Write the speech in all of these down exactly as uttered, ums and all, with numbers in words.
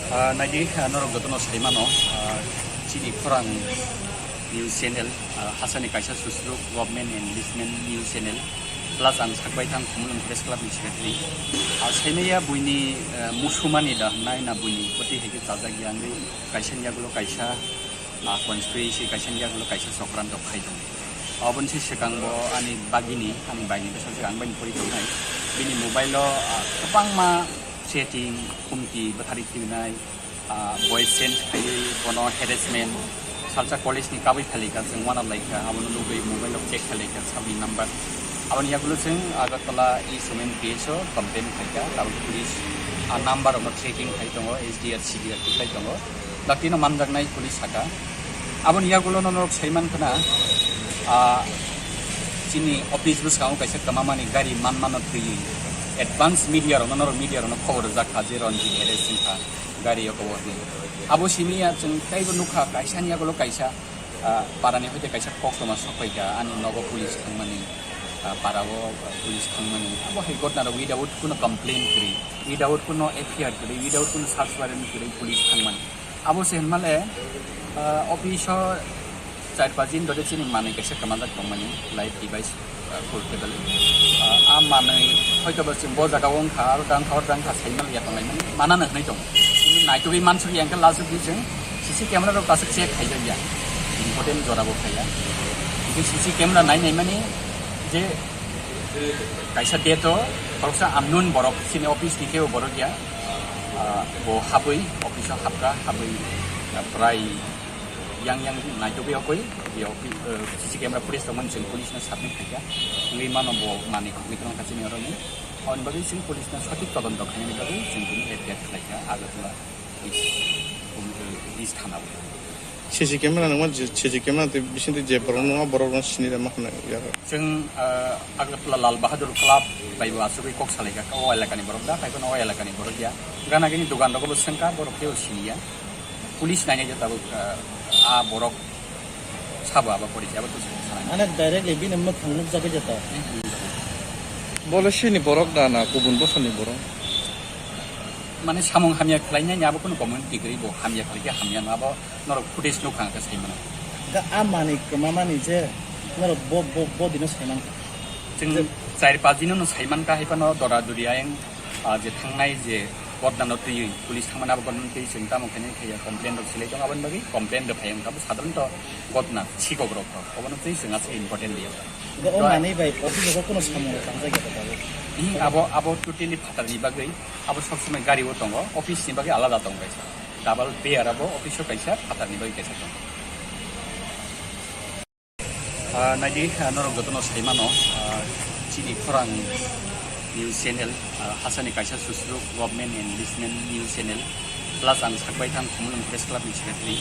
Ah, naidi, ah, norok jotono sai mano, ah, chini khorang news channel, ah, hasani kaisa susruk government enlistment news channel, plus ang sakbai thang Khumulwng Press Club ni secretary. Ah, saimaya buini, ah, musumani da hwnai na buini poti hai khe chajak ya wngwi kaisa ni yagulo kaisa, ah, constituency kaisa ni yagulo kaisa chokranto khai tongo. Aboni se swkang bo ani bagini, ani baini bwsajwk ang bai pori tongnai. Bini mobile o, ah, kwbangma chatting, humki, bwthari khirinai, ah, voice change khaiwi bono harassment, salsa college ni kabui phalaikha, chwng uanalaikha, abono nugwi mobile o check khailaikha, sabni number. Aboni yagulo chwng Agartala East Women P S o complain khaikha, tabuk police, ah, number rokno tracking khai tongo, S D R, C D R tuklai tongo. Dakti no manjaknai police saka. Aboni yagulo no norok sai mankha na, ah, chini office bwskango kaisa kwmamani gari manmano twiwi advance media rokno, norok media rokno khobor rwjak kha je Ranjit arrest wngkha, gari o kobor di. Abo simi ya chwng teibo nukha kaisa ni yagulo kaisa, ah, parani hoite kaisa koktwma sokphaikha ani nogo police thangmani, ah, parao police thangmani. Abo hai gotna rok without kuno complaint kwrwi, without kuno F I R kwrwi, without kuno search warrant kwrwi police thangmani. Abo se hinmale, ah, office o char paanch din dhore chini manwi kaisa kwmajak tongmani, light device, ah, portable. Ah, a manwi hoitoba chwng bo jaga o wngkha, aro dangkha, aro dangkha saimali ya tonglaimani, manano hwnwi tongo. Kintu naitugwi mansukya hwnkhe last o chwng C C camera rok kaisa check khaijakya, important jora bo khaiya. Hwnkhe C C camera nai naimani je kaisa date o khoroksa unknown borok chini office ni khe o borok ya. Ah, bo habwi office o habkha, habwi, ah, prai yang yang naitugwi okwi, bo offi-, ah, C C camera footage tongmani chwng police no submit khaikha. Wngwi mano bo manwi khokni kwrwngkha chini oro ni. Aboni bagwi chwng police no sothik todonto khainani bagwi chwng bini F I R khlaikha Agartala East, um, East thana o. C C camera nangma, C C camera tei bisingtwi je borok nangma borok no sini rema khna ya. Chwng, ah, Agartala Lal Bahadur Club bai bo asugwi kok salaikha, o elakani borok da, hai phano o elakani borok ya. Gana gini dogan rogo bo swngkha, borok kebo siniya. Police nainai je tabuk, ah, a borok sabo abo pori je, abo to swngkha sanai. Mane directly bini mwkhang nukjagwi jeta. Bole sini borok da na kubun bosoni borok? Mane samung hamya khlainai abo kunu community kwrwi bo hamya khlaikhe hamya no abo. Norok footage nukha hwnkhe sai mano. Ga a manwi kwmamani je norok bo, bo, bo dino sai mankha. Chwng je char paanch dino no sai mankha, hai phano dora duri ayang, ah, je thangnai je gotna no twiwi police thangmani abo gotna no twiwi chwng tamo khainai khaiya complain rok silai tongo, aboni bagwi complain rok phai wngkha, abo sadharanto gotna sikok rok kho, obono twiwi chwng aswk important liya. Ga o manwi bai office o kuno samung rok tangjak ya tabuk. Ih, abo, abo totally phatarni bagwi, abo sob somoi gari o tongo, office ni bagwi alada tongo kaisa. Double pair abo office o kaisa, phatarni bagwi kaisa tongo. Ah, naidi, ah, norok jotono sai mano, ah, chini khorang news channel, ah, hasani kaisa susruk government enlistment news channel, plus ang sakbai thang Khumulwng Press Club ni secretary.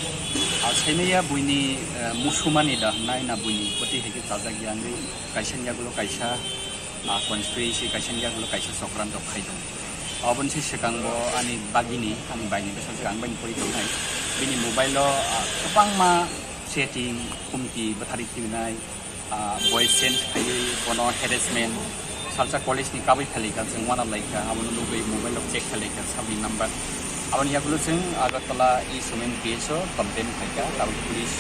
Ah, saimaya buini, ah, musumani da hwnai na buini poti hai khe chajak ya wngwi kaisa ni yagulo kaisa, ah, constituency kaisa ni yagulo kaisa chokranto khai tongo. Aboni se swkang bo ani bagini, ani baini bwsajwk ang bai pori tongnai. Bini mobile o, ah, kwbangma chatting, humki, bwthari khirinai, ah, voice change khaiwi bono harassment, salsa college ni kabui phalaikha, chwng uanalaikha, abono nugwi mobile rok check khailaikha, sabni number. Aboni yagulo chwng Agartala East Women P S o complain khaikha, tabuk police,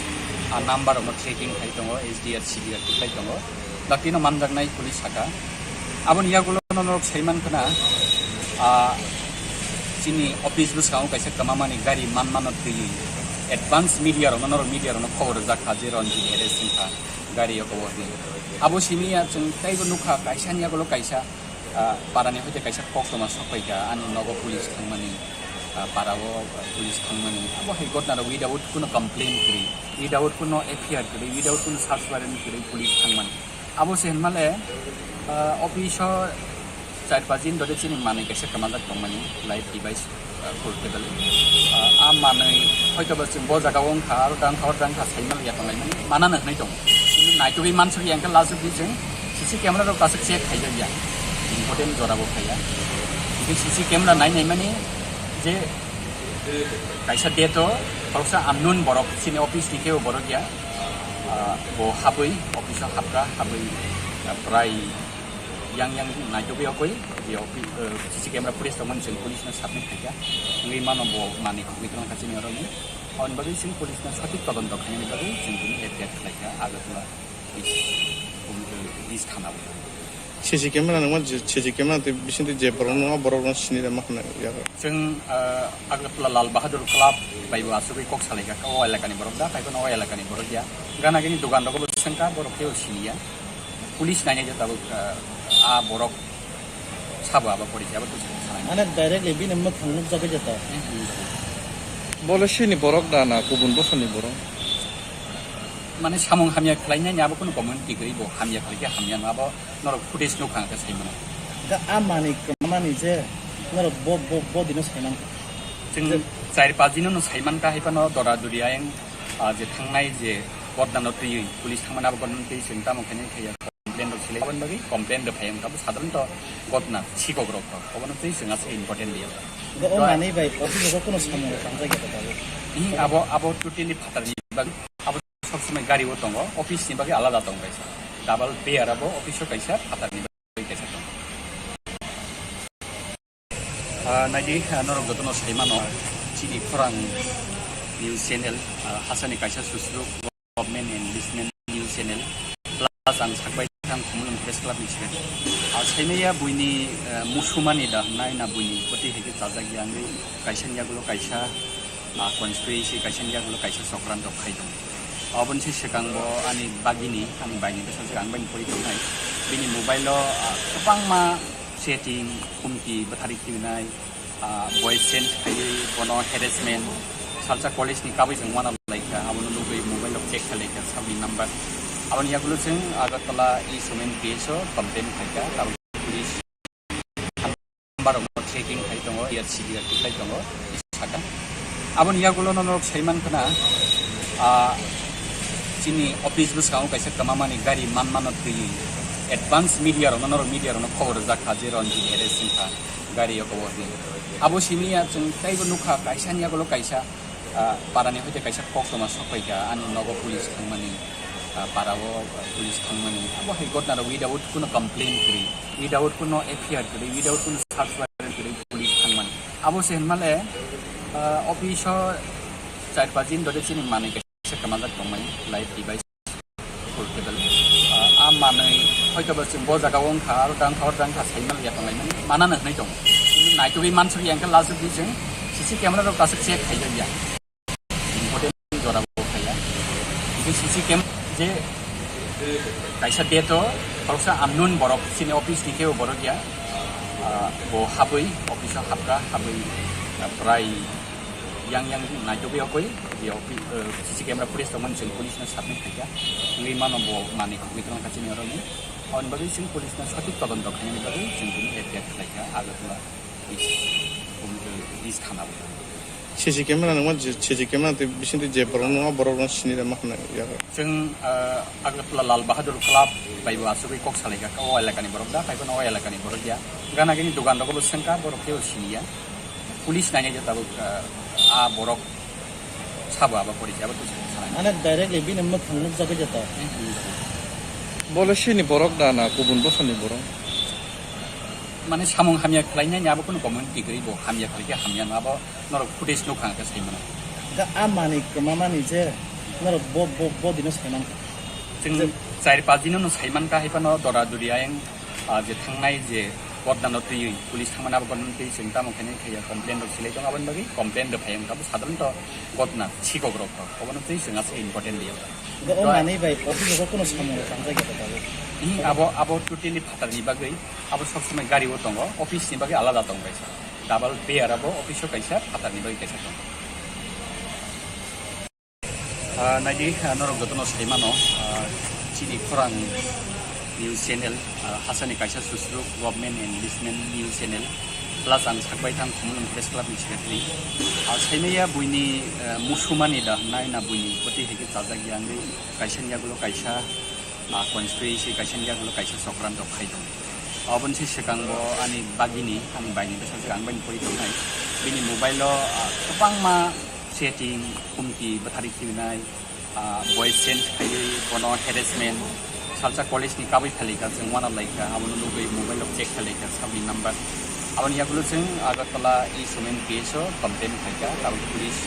ah, number rokno tracking khai tongo, S D R, C D R tuklai tongo. Dakti no manjaknai police saka. Aboni yagulo no norok sai mankha na, ah, chini office bwskango kaisa kwmamani gari manmano twiwi advance media rokno, norok media rokno khobor rwjak kha je Ranjit arrest wngkha gari o kobor di. Abo simi ya chwng teibo nukha kaisa ni yagulo kaisa, ah, parani hoite kaisa koktwma sokphaikha ani nogo police thangmani, ah, parao, ah, police thangmani. Abo hai gotna rok without kuno complaint kwrwi, without kuno F I R kwrwi, without kuno search warrant kwrwi police thangmani. Abo se hinmale, ah, office o char paanch din dhore chini manwi kaisa kwmajak tongmani, light device, ah, portable. Ah, a manwi hoitoba chwng bo jaga o wngkha, aro dangkha, aro dangkha saimali ya tonglaimani, manano hwnwi tongo. Kintu naitugwi mansukya hwnkhe last o chwng C C camera rok kaisa check khaijakya, important jora bo khaiya. Hwnkhe C C camera nai naimani je kaisa date o khoroksa unknown borok chini office ni khe o borok ya, ah, bo habwi office o habkha, habwi, ah, prai yang yang naitugwi okoi, je ofi-, eh, C C camera footage tongmani chwng police no submit khaikha. Wngwi mano bo manwi khogwi twlang kha chini oro ni. Aboni bagwi chwng police no sothik todonto khainani bagwi chwng tini F I R khlaikha Agartala police, um, eh, police thana o. C C camera nangma, je C C camera tei bisingtwi je borok nangma borok no sini rema khna ya. Chwng, eh, Agartala Lal Bahadur Club bai bo asugwi kok salaikha, o elakani borok da, taibo no o elakani borok ya. Gana gini dogan rogo bo swngkha, borok teibo siniya. Police nainai je tabuk, eh, a borok sabo abo pori je, abo tusi sanai. Mane directly bini mwkhang nukjagwi jeta. Hmm, hmm. Bole sini borok da na kubun bosoni borok? Mane samung hamya khlainai ni abo kunu community gri bo hamya khlai khe hamya no abo norok footage nukha khe sai mano. Ga a manwi kwmani je norok bo, bo, bo dino sai mano. Chwng je char panch dino no sai mankha, hai phano dora duri ayang, ah, je thangnai je godna no twiwi police thangmani abo godna no twiwi chwng tamo khainai khaiya. Complain rok silai aboni bagwi complain rok phai wngkha, abo sadharanto godna sikok rok kho, obono tei chwng aswk important liya. Bo o manwi bai office o kuno samung rok tangjak ya tabuk. Ih, abo, abo totally phatarni bagwi, abo sob somoi gari o tongo, office ni bagwi alada tong kaisa. Double pair abo office o kaisa, phatarni bagwi kaisa tongo. Ah, naidi, ah, norok jotono sai mano, chini khorang news channel, ah, hasani kaisa susruk, government and businessman news channel, plus ang sakbai thang Khumulwng Press Club ni secretary. Ah, saimaya buini, ah, musumani da hwnai na buini poti hai khe chajak ya wngwi kaisa ni yagulo kaisa, ah, conspiracy, kaisa ni yagulo kaisa chokranto khai tongo. Aboni se swkang bo ani bagini, ani baini bwsajwk ang bai pori tongnai. Bini mobile o, ah, kwbangma chatting, humki, bwthari khibignai, ah, voice change khaiwi bono harassment, salsa college ni kabui chwng uanalaikha, abono nugwi mobile o check khailaikha sabni number. Aboni yagulo chwng Agartala East Women P S o complain khaikha, tabuk police number rokno tracking khai tongo, F I R sidi R khlai tongo, saka. Aboni yagulo no norok sai mankha na, ah, chini office bwskango kaisa kwmamani gari manmano twiwi advance media rokno, norok media rokno khobor rwjak kha je Ranjit arrest wngkha gari o kobor hinwi. Abo simi ya chwng teibo nukha kaisa ni yagulo kaisa, ah, parani hoite kaisa koktwma sokpaikha ani nogo police thangmani, ah, parao, ah, police thangmani. Abo hai gotna rok without kuno complain kwrwi, without kuno F I R kwrwi, without kuno search warrant kwrwi police thangmani. Abo se hinmale, ah, office o char panch din dore chini manwi kaisa kwmajak tongmani live device portable. Ah, a manwi hoitoba chwng bo jaga o wngkha, aro dangkha, aro dangkha saimaliya tonglaimani manano hinwi tongo. Kintu naitugwi mansukya hwnkhe last di chwng C C camera rok aswk check khaijakya. Important jora bo khaiya. Kintu C C cam je kaisa date o khoroksa unknown borok chini office ni khe o borok ya. Ah, bo habwi office o habkha, habwi, ah, prai yang yang naitugwi okoi, je office, eh, C C camera footage tongmani chwng police no submit khaikha. Wngwi mano bo manwi khogwi twlang kha chini oro ni. Aboni bagwi chwng police no sothik todonto khainani bagwi chwng tini F I R khlaikha Agartala police, um, eh, police thana o. C C camera nangma, je C C camera tei bisingtwi je borok nangma borok no sini rema khna ya. Chwng, ah, Agartala Lal Bahadur Club bai bo asugwi kok salaikha, o elakani borok da, taibo no o elakani borok ya. Gana gini dogan rogo bo swngkha, borok teibo siniya. Police nainai je tabuk, ah, a borok sabo abo pori je, abo tusi sanai. Mane directly bini mwkhang nukjagwi jeta. Hmm, hmm. Bole sini borok da na kubun bosoni borok? Mane samung hamya khlainai ni abo kunu community gri bo hamya khlai khe hamya no abo norok footage nukha khe sai mano. Ga a manwi kwmamani je norok bo, bo, bo dino sai mankha. Chwng je char panch dino no sai mankha, hai phano dora duri ayang, ah, je thangnai je godna no twiwi police thangmani abo godna no twiwi chwng tamo khainai khaiya complain rok silai tongo, aboni bagwi complain rok phai wngkha, abo sadharanto godna sikok rok kho, obono twiwi chwng aswk important liya. Ga o manwi bai office o kuno samung rok tangjak ya tabuk. Hmm, abo, abo totally phatarni bagwi, abo sob somoi gari o tongo, office ni bagwi alada tong kaisa. Double pair abo office o kaisa, phatarni bagwi kaisa tongo. Ah, naidi, ah, norok jotono sai mano, ah, chini khorang news channel, ah, hasani kaisa susruk government and businessman news channel, plus ang sakbai thang Khumulwng Press Club ni secretary. Ah, saimaya buini, ah, musumani da hwnai na buini poti hai khe chajak ya wngwi kaisa ni yagulo kaisa, ah, conspiracy, kaisa ni yagulo kaisa chokranto khai tongo. Aboni se swkang bo ani bagini, ani baini bwsajwk ang baini pori tongnai. Bini mobile o, ah, kwbangma chatting, humki, bwthari khibignai, ah, voice change khaiwi bono harassment, Salsa college ni kabui phalaikha, chwng uanalaikha, abono nugwi mobile rok check khailaikha, sabni number. Aboni yagulo chwng Agartala East Women P S o complain khaikha, tabuk police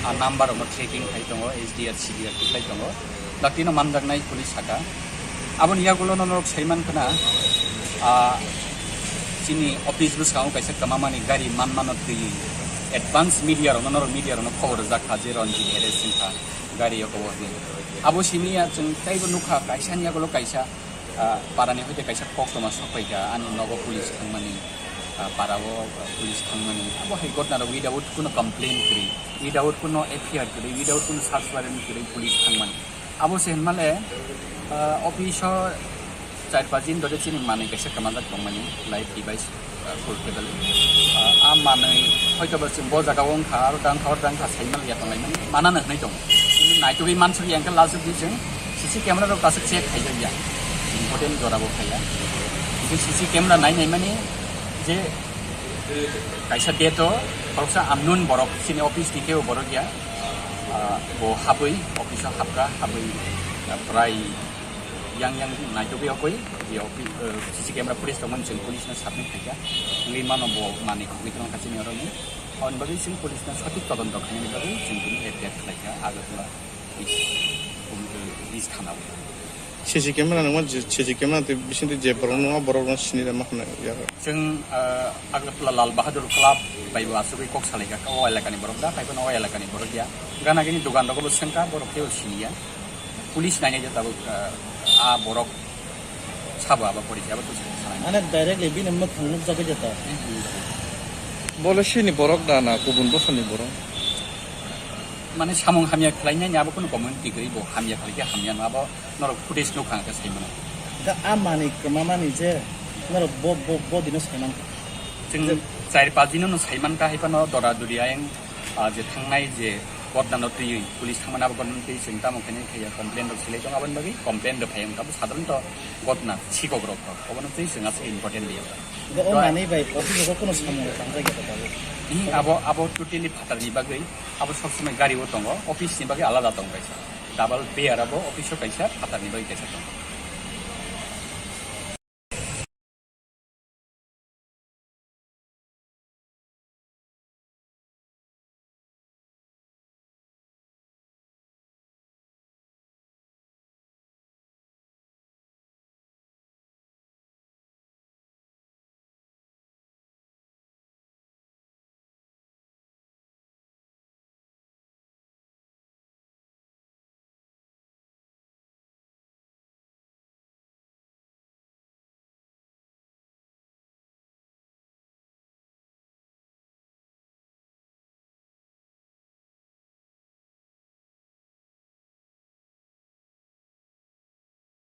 a number rokno tracking khai tongo, S D R, C D R khlai tongo. Daktino manjaknai police saka. Aboni yagulo norok saiman khna, ah, chini office bwskango kaisa kwmamani gari manmano twiwi advance media rokno, norok media rokno khobor rwjak kha je Ranjit arrest wngkha gari o kobo hinwi. Abo simi ya chwng teibo nukha, kaisa ni yagulo kaisa, ah, parani hoite kaisa koktwma sokpaikha, ani nogo police thangmani, ah, parao police thangmani. Abo hai gotna rok without kuno complain kwrwi, without kuno F I R kwrwi, without kuno search warrant kwrwi police thangmani. Abo se hinmale, ah, office o char paanch din dhore chini manwi kaisa kwmajak tongmani, light device, ah, portable. Ah, a manwi hoitoba chwng bo jaga o wngkha, aro dangkha, aro dangkha, saimaliya tonglaimani, manano hinwi tongo. Chini naitugwi mansukya hwnkhe last di chwng C C camera rok kaisa check khaijakya, important jora bo khaiya. Hwnkhe C C camera nai naimani je kaisa date o khoroksa unknown borok, chini office ni kebo borok ya, ah, bo habwi, office o habkha, habwi, ah, prai yang yang naitugwi okoi, je office, eh, C C camera footage tongmani chwng police no submit khaikha. Wngwi mano bo manwi khogwi tongkha chini oro ni. Aboni bagwi chwng police no sothik todonto khainani bagwi chwng bini F I R khlaikha Agartala police, eh, police thana o. C C camera nangma, C C camera tei bisingtwi je borok nangma borok no sini rema hwnwi ya. Chwng, ah, Agartala Lal Bahadur Club bai bo asugwi kok salaikha, o elakani borok da, phai phano o elakani borok ya. Gana gini dogan rogo bo swngkha, borok teibo siniya. Police nainai de tabuk, ah, a borok sabo abo pori abo tu sanai. Ane directly bini mwkhang nukjagwi jeta. Bole sini borok da na kubun bosoni borok? Mane samung hamya khlainai ni abo kunu community gwi bo hamya khlai khe hamya no abo norok footage nukha hwnkhe sai mano. Da a manwi kwmamani je norok bo, bo, bo dino sai mankha. Chwng char paanch dino no sai mankha, hai phano dora duri ayang, ah, je thangnai je gotna no twiwi police thangmani abo gotna no twiwi chwng tamo khainai khaiya complain rok silai tongo, aboni bagwi complain rok phai wngkha, abo sadharanto gotna sikok rok to, obono twiwi chwng aswk important liya. Bo o manwi bai office o kuno samung tangjak ya tabuk. Abo, abo totally phatarni bagwi, abo sob somoi gari o tongo, office ni bagwi alada tongo kaisa. Double pair abo office o kaisa, phatarni bagwi kaisa tongo.